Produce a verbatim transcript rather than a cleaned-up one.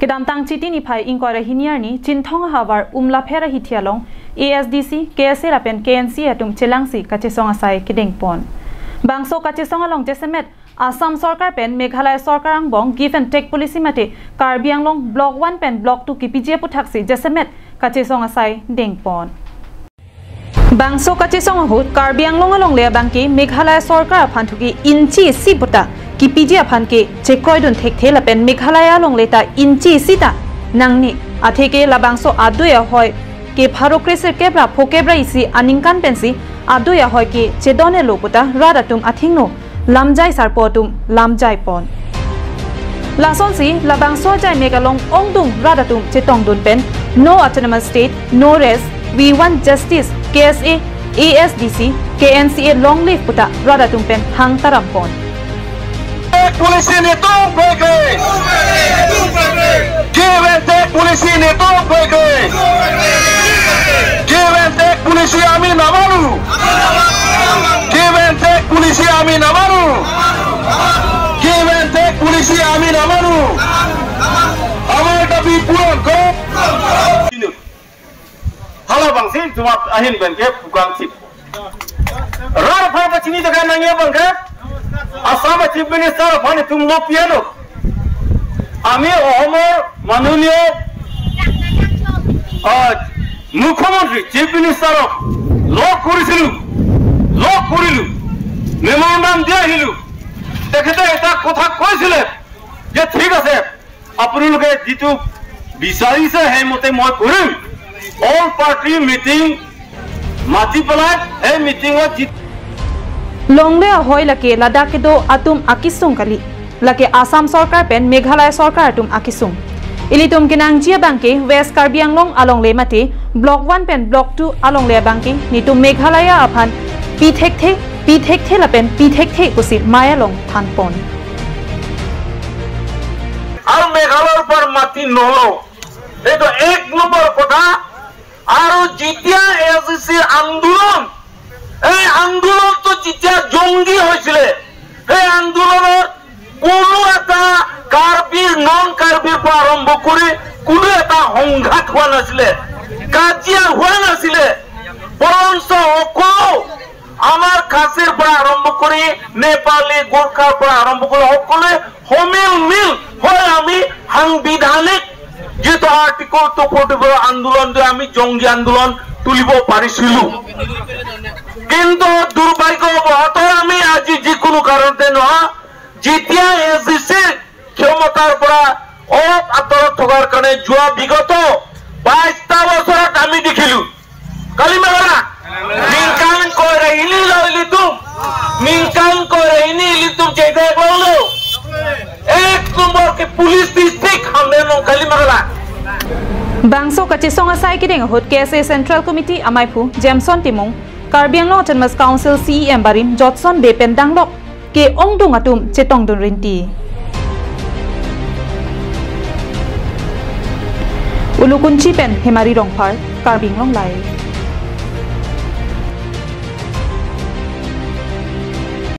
Kedamtang Chiti niphai ingkoi ra hini arni Chinthong ahavar Umlapher ahithi along A S D C, K S A lapen K N C A atum chelangsi kachesong asai kedengpon. Bangso kachesong along jasemet Assam Sorkar pen Meghalaya Sorkar angbong give and take policy mate Karbi Anglong Block one pen Block two kipiji aputhaksi jasemet kachesong asai dengpon. Bangso kachesong ahut Karbi Anglong alongle abangke Meghalaya Sorkar aphan thuki inchi isi puta kipiji aphan ke chekroidun thekthe lapen Meghalaya alongle ta inchi isi ta nangne atheke labangso adui ahoi ke pharo kresirkep ra phokep ra isi aningkan pensi adui ahoi ke chedon-elo puta rat atum athengno lamjai sarpo atum lamjaipon. Lasonsi labangso ajai mek along ongdung rat atum chetongdun pen No Autonomous State, No Rest, We Want Justice, K S A, A S D C, K N C A long live puta rat atum pen hang tarampon. Policy netum beke. Give and take policy netum beke. Give and take policy ami namanu. Give and take policy ami namanu. Give and take policy ami namanu. Amar dabi puran koro. Hala bangsi jawab ahin pen ke bukan sip. Rat aphan pachini jaga nangji abangke Assam Chief Minister aphan itum lo piano. Ami Ohomor manuniyo, ah, Mukhyamantri Chief Minister lok korisilu, lok korilu, memorandum di ahilu. Tekhete eta kotha koisile je thik ase, আপোনালোকে যিটো বিচাৰিছে সেইমতে মই কৰিম। All party meeting মাতি পেলাই সেই মিটিঙত যি Longle ahoi lake ladak kedo atum akesung kali. Lake Assam Sorkar pen Meghalaya Sorkar atum akesung. Ilitum kenangji abangke West Karbi Anglong alongle mate Block one pen Block two alongle abangke netum Meghalaya aphan pi thekthe, pi thekthe lapen pi thekthe pusi maya along thanpon. আৰু মেঘালয়ৰ পৰা মাটি নলওঁ, এইটো এক নম্বৰ কথা। আৰু যেতিয়া এ এছ ডি চিৰ আন্দোলন, এই আন্দোলনটো যেতিয়া জংগী হৈছিলে, সেই আন্দোলনত কোনো এটা কাৰ্বিৰ, নন কাৰ্বিৰ পৰা আৰম্ভ কৰি কোনো এটা সংঘাত হোৱা নাছিলে, কাজিয়া হোৱা নাছিলে। বৰঞ্চ সকলো আমাৰ খাচীৰ পৰা আৰম্ভ কৰি নেপালী, গোৰ্খাৰ পৰা আৰম্ভ কৰি সকলোৱে সমিল মিল হৈ আমি সাংবিধানিক যিটো আৰ্টিকল টু ফৰ্টি ফ'ৰ আন্দোলন দি আমি জংগী আন্দোলন তুলিব পাৰিছিলো। কিন্তু দুৰ্ভাগ্যবশতঃ আমি আজি যিকোনো কাৰণতে নহয়, যেতিয়া এ এছ ডি চিৰ ক্ষমতাৰ পৰা অলপ আঁতৰত থকাৰ কাৰণে যোৱা বিগত বাইশটা বছৰত আমি দেখিলো, Kalimagala, ningkan koi ra hini lo ilitum, ningkan koi ra hini ilitum chedek lo lo. Ek number ke police district hamden long Kalimagala. Bangso kachesong asai kedeng ahut K S A Central Committee amaiphu Jameson Timung, Karbi Anglong Autonomous Council C E M barim Jotson Bey pen danglok ke ongdung atum chetongdun rinti. Ulukunchi pen Hemari Rongphar, Karbi Anglong Live.